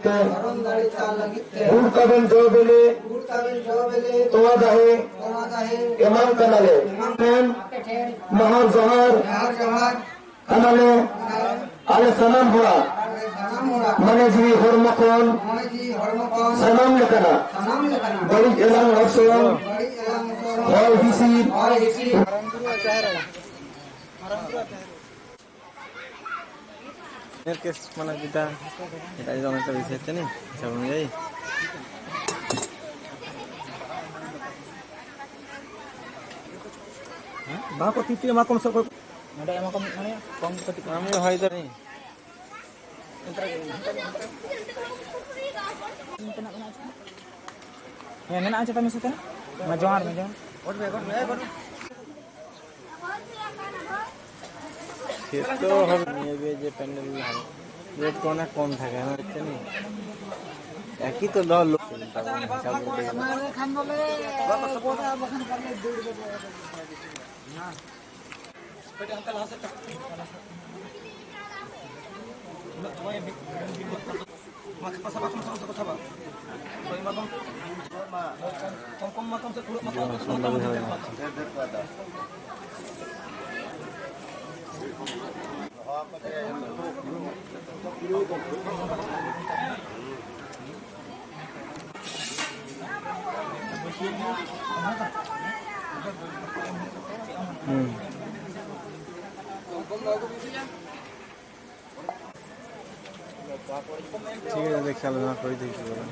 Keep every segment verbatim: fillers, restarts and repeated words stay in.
ᱛᱮ ᱫᱷᱚᱨᱚᱢ ᱫᱟᱲᱮ ᱪᱟᱞ ᱞᱟᱹᱜᱤᱫ ᱛᱮ ᱜᱩᱲ ᱛᱟᱵᱮᱱ ᱡᱚ ᱵᱮᱞᱮ ᱜᱩᱲ ᱛᱟᱵᱮᱱ ᱡᱚ ᱵᱮᱞᱮ ᱛᱚᱣᱟ ᱫᱟᱦᱮ ᱛᱚᱣᱟ ᱫᱟᱦᱮ ᱮᱢᱟᱱ ᱠᱟᱱᱟᱞᱮ᱾ ᱮᱢᱟᱱ ᱴᱷᱮᱱ ᱟᱯᱮ ᱴᱷᱮᱱ ᱢᱟᱦᱟᱨ ᱡᱚᱦᱟᱨ ᱡᱚᱦᱟᱨ ᱡᱚᱦᱟᱨ ᱠᱟᱱᱟᱞᱮ᱾ ᱟᱞᱮ ᱥᱟᱱᱟᱢ ᱦᱚᱲᱟᱜ ᱟᱞᱮ ᱥᱟᱱᱟᱢ ᱦᱚᱲᱟᱜ ᱢᱚᱱᱮ ᱡᱤᱣᱤ ᱦᱚᱲᱢᱚ ᱠᱷᱚᱱ ᱢᱚᱱᱮ ᱡᱤᱣᱤ ᱦᱚᱲᱢᱚ ᱠᱷᱚᱱ ᱥᱟᱱᱟᱢ ᱞᱮᱠᱟᱱᱟᱜ ᱥᱟᱱᱟᱢ ᱞᱮᱠᱟᱱᱟᱜ ᱵᱟᱹᱲᱤᱡ ᱮᱞᱟᱝ ᱚᱨᱥᱚᱝ ᱵᱟᱹᱲᱤᱡ ᱮᱞᱟᱝ ᱚᱨᱥᱚᱝ ᱦᱚᱭ ᱦᱤᱸᱥᱤᱫ ᱦᱚᱭ ᱦᱤᱸᱥᱤᱫ ᱱᱮᱨ ᱠᱮᱥ ᱢᱟᱱᱮ ᱡᱮᱴᱟ, ᱮᱴᱟᱜ ᱡᱟᱭᱜᱟ ᱚᱱᱮᱠᱴᱟ ᱵᱮᱥᱤ ᱦᱚᱪᱪᱷᱮ ᱱᱤ, ᱟᱪᱪᱷᱟ, ᱵᱚᱱ ᱡᱟᱭ᱾ ᱵᱟᱝ ᱠᱚ ᱛᱤ ᱛᱤ ᱮᱢᱟ ᱠᱚᱢ ᱥᱮ ᱚᱠᱚᱭ ᱠᱚ᱾ ᱱᱚᱰᱮ ᱮᱢᱟ ᱠᱚᱢ, ᱢᱟᱱᱮ ᱠᱚᱢ ᱠᱟᱹᱴᱤᱡ᱾ ᱟᱢ ᱦᱚᱭ ᱫᱟᱲᱮ᱾ ᱦᱮᱸ, ᱢᱮᱱᱟᱜᱼᱟ ᱪᱮᱛᱟᱱ ᱢᱮᱥᱮ ᱛᱟᱦᱮᱸ᱾ ᱢᱟ ᱡᱚᱦᱟᱨ ᱢᱮ, ᱡᱚᱦᱟᱨ᱾ ᱠᱷᱮᱛ ᱫᱚ ᱦᱚᱲ ᱱᱤᱭᱟᱹ ᱜᱮ ᱡᱮ ᱯᱮᱱᱰᱮᱞ ᱨᱮᱴ ᱠᱚ ᱚᱱᱮ ᱠᱚᱢ ᱛᱟᱦᱮᱸ ᱠᱟᱱᱟ, ᱵᱩᱡᱷᱟᱹᱣ ᱠᱮᱫ ᱱᱤ? ᱮᱠᱤ ᱛᱚ ᱫᱚᱦᱚ ᱞᱳᱠ ᱠᱷᱟᱱ ᱵᱚᱞᱮ ᱜᱚᱴᱟ ᱵᱚᱱ ᱫᱟᱹᱲ ᱜᱚᱫᱚᱜᱼᱟ᱾ ᱦᱩᱸ᱾ ᱴᱷᱤᱠ ᱟᱪᱷᱮ, ᱠᱷᱮᱭᱟᱞ ᱢᱮ, ᱚᱱᱟ ᱠᱚ ᱤᱫᱤ ᱦᱚᱪᱚ ᱠᱟᱫᱟ᱾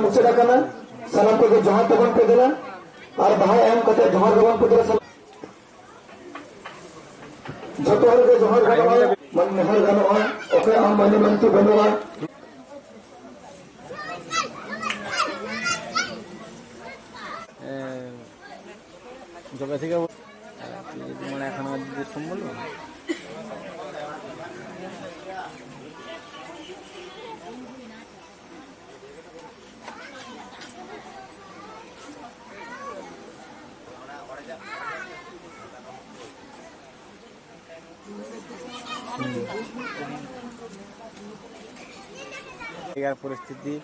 ᱢᱩᱪᱟᱹᱫ ᱟᱠᱟᱱᱟ᱾ ᱥᱟᱱᱟᱢ ᱠᱚᱜᱮ ᱡᱚᱦᱟᱨ ᱛᱟᱵᱚᱱ ᱯᱮ ᱫᱮᱞᱟ, ᱟᱨ ᱵᱟᱦᱟ ᱮᱢ ᱠᱟᱛᱮ ᱡᱚᱦᱟᱨ ᱜᱮᱵᱚᱱ ᱯᱮ ᱫᱮᱞᱟ᱾ ᱡᱚᱛᱚ ᱦᱚᱲ ᱜᱮ ᱡᱚᱦᱟᱨ ᱜᱟᱱᱚᱜᱼᱟ, ᱢᱟᱱ ᱱᱮᱦᱚᱨ ᱜᱟᱱᱚᱜᱼᱟ, ᱚᱠᱚᱭᱟᱜ ᱦᱚᱸ ᱢᱟᱹᱱᱤ ᱢᱟᱹᱱᱛᱤ ᱵᱟᱹᱱᱩᱜᱼᱟ᱾ ᱮᱸ, ᱡᱚᱵᱮ ᱛᱷᱮᱠᱮ ᱢᱟᱱᱮ ᱮᱠᱷᱚᱱ ᱫᱤᱥᱚᱢ ᱵᱚᱞᱚ᱾ ᱵᱷᱮᱜᱟᱨ ᱯᱚᱨᱤᱥᱛᱷᱤᱛᱤ᱾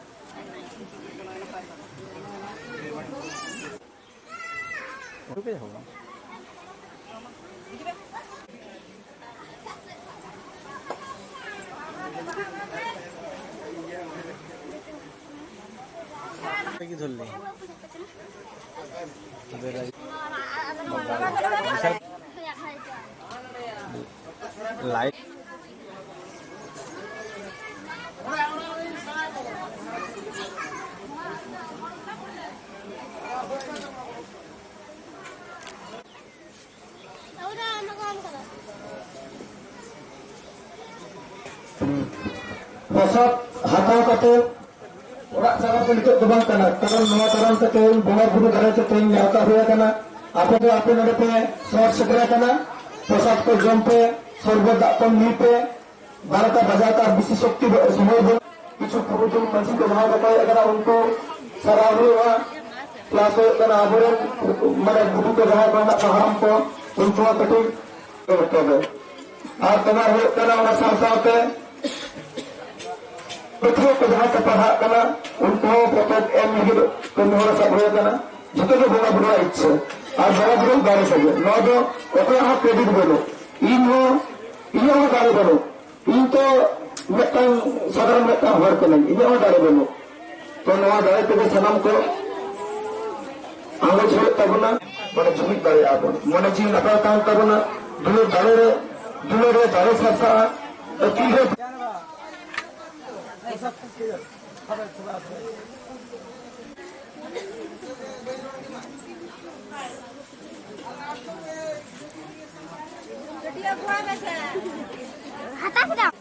কি ধরলি? বিশাল লাইট। ᱯᱨᱚᱥᱟᱫ ᱦᱟᱛᱟᱣ ᱠᱟᱛᱮ ᱚᱲᱟᱜ ᱪᱟᱞᱟᱣ ᱫᱚ ᱱᱤᱛᱚᱜ ᱫᱚ ᱵᱟᱝ ᱠᱟᱱᱟ, ᱠᱟᱨᱚᱱ ᱱᱚᱣᱟ ᱠᱟᱨᱚᱱ ᱛᱮ ᱛᱮᱦᱮᱧ ᱵᱚᱸᱜᱟ ᱵᱩᱨᱩ ᱫᱟᱨᱟᱭ ᱛᱮ ᱛᱮᱦᱮᱧ ᱱᱮᱣᱛᱟ ᱦᱩᱭ ᱟᱠᱟᱱᱟ᱾ ᱟᱯᱮ ᱫᱚ ᱟᱯᱮ ᱱᱚᱰᱮ ᱯᱮ ᱥᱚᱦᱚᱨ ᱥᱮᱴᱮᱨ ᱟᱠᱟᱱᱟ, ᱯᱨᱚᱥᱟᱫ ᱠᱚ ᱡᱚᱢ ᱯᱮ, ᱥᱚᱨᱵᱚᱛ ᱫᱟᱜ ᱠᱚ ᱧᱩᱭ ᱯᱮ, ᱵᱟᱨᱚᱴᱟ ᱵᱟᱡᱟᱣ ᱛᱮ ᱟᱨ ᱵᱮᱥᱤ ᱥᱚᱠᱛᱤ ᱵᱟ-, ᱥᱚᱢᱚᱭ ᱵᱟᱹᱱᱩᱜ᱾ ᱠᱤᱪᱷᱩ ᱯᱩᱨᱩᱫᱷᱩᱞ ᱢᱟᱹᱡᱷᱤ ᱠᱚ ᱡᱟᱦᱟᱸᱭ ᱠᱚ ᱛᱟᱦᱮᱸ ᱠᱟᱱᱟ, ᱩᱱᱠᱩ ᱥᱟᱨᱦᱟᱣ ᱦᱩᱭᱩᱜᱼᱟ᱾ ᱯᱞᱟᱥ ᱦᱩᱭᱩᱜ ᱠᱟᱱᱟ ᱟᱵᱚᱨᱮᱱ, ᱢᱟᱱᱮ, ᱜᱩᱰᱩ ᱠᱚ ᱡᱟᱦᱟᱸᱭ ᱠᱚ ᱢᱮᱱᱟᱜ ᱠᱚᱣᱟ, ᱦᱟᱲᱟᱢ ᱠᱚ, ᱩᱱᱠᱩ ᱦᱚᱸ ᱠᱟᱹᱴᱤᱡ ᱛᱚᱵᱮ᱾ ᱟᱨ ᱛᱚᱵᱮ ᱦᱩᱭᱩᱜ ᱠᱟᱱᱟ, ᱚᱱᱟ ᱥᱟᱶ ᱥᱟᱶᱛᱮ ᱯᱟᱹᱴᱷᱩᱣᱟᱹ ᱠᱚ ᱡᱟᱦᱟᱸᱭ ᱠᱚ ᱯᱟᱲᱦᱟᱜ ᱠᱟᱱᱟ, ᱩᱱᱠᱩ ᱦᱚᱸ ᱯᱚᱛᱚᱵ ᱮᱢ ᱞᱟᱹᱜᱤᱫ ᱠᱟᱹᱢᱤ ᱦᱚᱨᱟ ᱥᱟᱵ ᱦᱩᱭ ᱟᱠᱟᱱᱟ᱾ ᱡᱚᱛᱚ ᱜᱮ ᱵᱚᱸᱜᱟ ᱵᱩᱨᱩᱣᱟᱜ ᱤᱪᱪᱷᱟᱹ ᱟᱨ ᱵᱚᱸᱜᱟ ᱵᱩᱨᱩ ᱫᱟᱲᱮ ᱛᱮᱜᱮ᱾ ᱱᱚᱣᱟ ᱫᱚ ᱚᱠᱚᱭᱟᱜ ᱦᱚᱸ ᱠᱨᱮᱰᱤᱴ ᱵᱟᱹᱱᱩᱜ, ᱤᱧ ᱦᱚᱸ, ᱤᱧᱟᱹᱜ ᱦᱚᱸ ᱫᱟᱲᱮ ᱵᱟᱹᱱᱩᱜ᱾ ᱤᱧ ᱛᱚ ᱢᱤᱫᱴᱟᱝ ᱥᱟᱫᱷᱟᱨᱚᱱ ᱢᱤᱫᱴᱟᱝ ᱦᱚᱲ ᱠᱟᱹᱱᱟᱹᱧ, ᱤᱧᱟᱹᱜ ᱦᱚᱸ ᱫᱟᱲᱮ ᱵᱟᱹᱱᱩᱜ᱾ ᱛᱚ ᱱᱚᱣᱟ ᱫᱟᱲᱮ ᱛᱮᱜᱮ ᱥᱟᱱᱟᱢ ᱠᱚ ᱟᱸᱜᱚᱪ ᱦᱩᱭᱩᱜ ᱛᱟᱵᱚᱱᱟ, ᱢᱟᱱᱮ ᱡᱩᱢᱤᱫ ᱫᱟᱲᱮᱭᱟᱜᱼᱟ ᱵᱚᱱ᱾ ᱢᱚᱱᱮ ᱡᱤᱣᱤ ᱱᱟᱯᱟᱭ ᱛᱟᱦᱮᱱ ᱛᱟᱵᱚᱱᱟ, ᱫᱩᱞᱟᱹᱲ ᱫᱟᱲᱮ ᱨᱮ ᱫᱩᱞᱟᱹᱲ ᱨᱮ ᱫᱟᱲᱮ ᱥᱟᱨᱥᱟᱜᱼᱟ᱾ ᱛᱤᱨᱮ ᱦᱟᱛᱟᱣ ᱠᱮᱫᱟᱢ᱾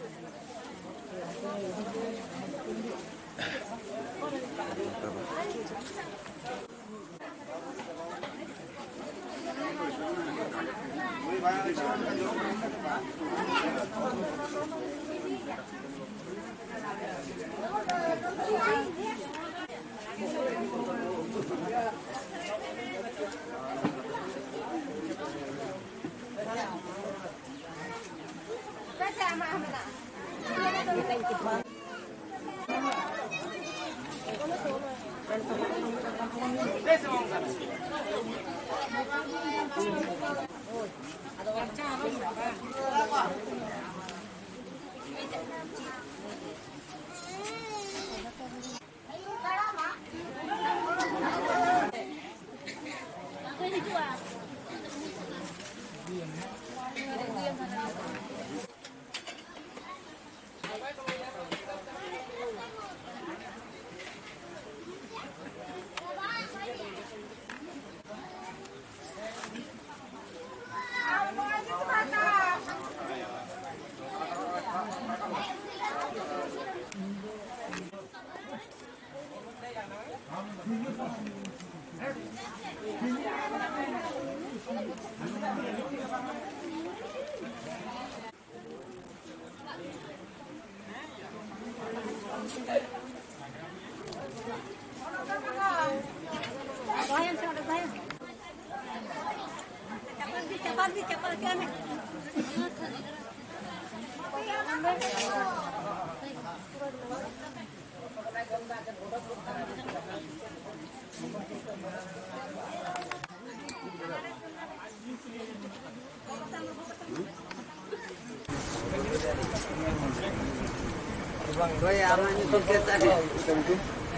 ᱦᱳᱭ, ᱟᱢᱟᱜ ᱧᱩᱛᱩᱢ ᱪᱮᱫ ᱛᱟᱢ?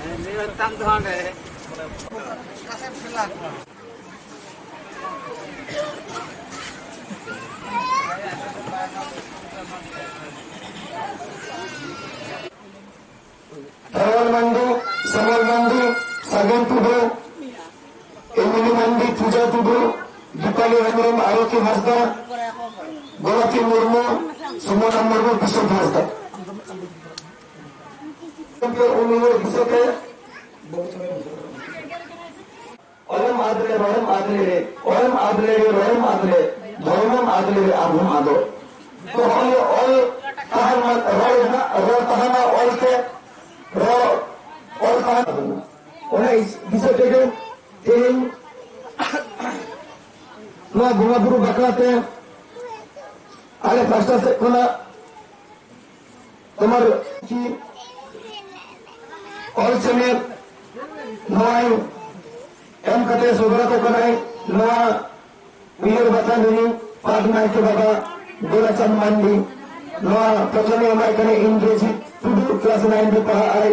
ᱦᱮᱸ, ᱱᱤᱭᱟᱹ ᱛᱟᱢ ᱫᱚ ᱦᱟᱸᱰᱮ᱾ ᱚᱠᱟ ᱥᱮᱫ ᱯᱷᱮᱞᱟ ᱠᱚᱣᱟ? ᱟᱨᱚᱛᱤ ᱦᱟᱸᱥᱫᱟ, ᱜᱳᱞᱟᱯᱤ ᱢᱩᱨᱢᱩ, ᱥᱩᱢᱚᱱᱟ ᱢᱩᱨᱢᱩ, ᱵᱤᱥᱱᱩ ᱦᱟᱸᱥᱫᱟ᱾ ᱩᱱᱤ ᱦᱚᱲ ᱫᱤᱥᱟᱹ ᱛᱮ ᱚᱞᱮᱢ ᱟᱫ ᱞᱮ, ᱨᱚᱲᱮᱢ ᱟᱫ ᱞᱮ ᱨᱮ, ᱚᱞᱮᱢ ᱟᱫ ᱞᱮ ᱨᱮ, ᱨᱚᱲᱮᱢ ᱟᱫ ᱞᱮ, ᱫᱷᱚᱨᱚᱢᱮᱢ ᱟᱫ ᱞᱮ ᱨᱮ, ᱟᱨᱦᱚᱸᱢ ᱟᱫᱚᱜ᱾ ᱛᱚ ᱚᱞ, ᱚᱞ ᱛᱟᱦᱮᱱ ᱢᱟ, ᱨᱚᱲ ᱨᱮᱱᱟᱜ, ᱨᱚᱲ ᱛᱟᱦᱮᱱ ᱢᱟ ᱚᱞ ᱛᱮ, ᱨᱚᱲ, ᱚᱞ ᱛᱟᱦᱮᱱ ᱛᱟᱵᱚᱱᱟ᱾ ᱚᱱᱟ ᱤᱥ-, ᱫᱤᱥᱟᱹ ᱛᱮᱜᱮ ᱛᱮᱦᱮᱧ ᱱᱚᱣᱟ ᱵᱚᱸᱜᱟ ᱵᱩᱨᱩ ᱵᱟᱠᱷᱨᱟ ᱛᱮ ᱟᱞᱮ ᱯᱟᱥᱴᱟ ᱥᱮᱫ ᱠᱷᱚᱱᱟᱜ ᱛᱳᱢᱟᱨ ᱠᱤ ᱚᱞ ᱪᱮᱢᱮᱫ ᱱᱚᱣᱟᱭ ᱮᱢ ᱠᱟᱛᱮ ᱥᱚᱫᱚᱨ ᱟᱠᱚ ᱠᱟᱱᱟᱭ᱾ ᱱᱚᱣᱟ ᱩᱭᱦᱟᱹᱨ ᱵᱟᱛᱟᱱ ᱨᱤᱱᱤᱡ ᱯᱟᱴ ᱱᱟᱭᱠᱮ ᱵᱟᱵᱟ ᱜᱳᱨᱟᱪᱟᱸᱫᱽ ᱢᱟᱱᱰᱤ, ᱱᱚᱣᱟ ᱯᱨᱚᱛᱷᱚᱢᱮ ᱮᱢᱟᱭ ᱠᱟᱱᱟ ᱤᱝᱨᱮᱡᱤ ᱴᱩᱰᱩ, ᱠᱞᱟᱥ ᱱᱟᱭᱤᱱ ᱨᱮ ᱯᱟᱲᱦᱟᱜ ᱟᱭ,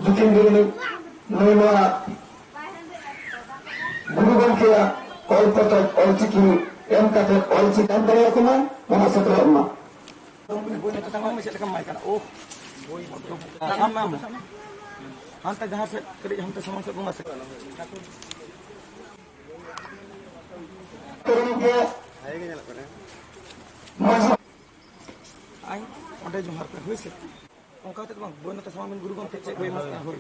ᱡᱩᱛᱤᱱ ᱨᱤᱱᱤᱡ᱾ ᱱᱩᱭ ᱱᱚᱣᱟ ᱜᱩᱨᱩ ᱜᱚᱢᱠᱮᱭᱟᱜ ᱚᱞ ᱯᱚᱛᱚᱵ ᱚᱞᱪᱤᱠᱤ ᱮᱢ ᱠᱟᱛᱮ ᱚᱞᱪᱤᱠᱤ ᱮᱢ ᱫᱟᱲᱮᱭᱟᱠᱚ ᱢᱟ, ᱚᱱᱟ ᱥᱮᱴᱮᱨᱚᱜ ᱢᱟ᱾ ᱵᱳᱭ ᱱᱚᱛᱮ ᱥᱟᱢᱟᱝ ᱢᱮ, ᱪᱮᱫ ᱞᱮᱠᱟᱢ ᱮᱢᱟᱭ ᱠᱟᱱᱟ? ᱳᱦ, ᱵᱳᱭ ᱥᱟᱵ ᱢᱮ ᱟᱢ᱾ ᱦᱟᱱᱛᱮ ᱡᱟᱦᱟᱸ ᱥᱮᱫ ᱠᱟᱹᱴᱤᱡ ᱦᱟᱱᱛᱮ ᱥᱟᱢᱟᱝ ᱥᱮᱫ ᱵᱚᱱ ᱢᱟᱥᱮ᱾ ᱟᱭ, ᱚᱸᱰᱮ ᱡᱚᱦᱟᱨ ᱯᱮ, ᱦᱳᱭ ᱥᱮ᱾ ᱚᱱᱠᱟ ᱠᱟᱛᱮ ᱫᱚ ᱵᱟᱝ, ᱵᱳᱭ ᱱᱚᱛᱮ ᱥᱟᱢᱟᱝ ᱵᱮᱱ, ᱜᱩᱨᱩ ᱜᱚᱢᱠᱮ ᱪᱮᱫ ᱵᱳᱭ ᱮᱢᱟ ᱠᱟᱱᱟ, ᱦᱳᱭ᱾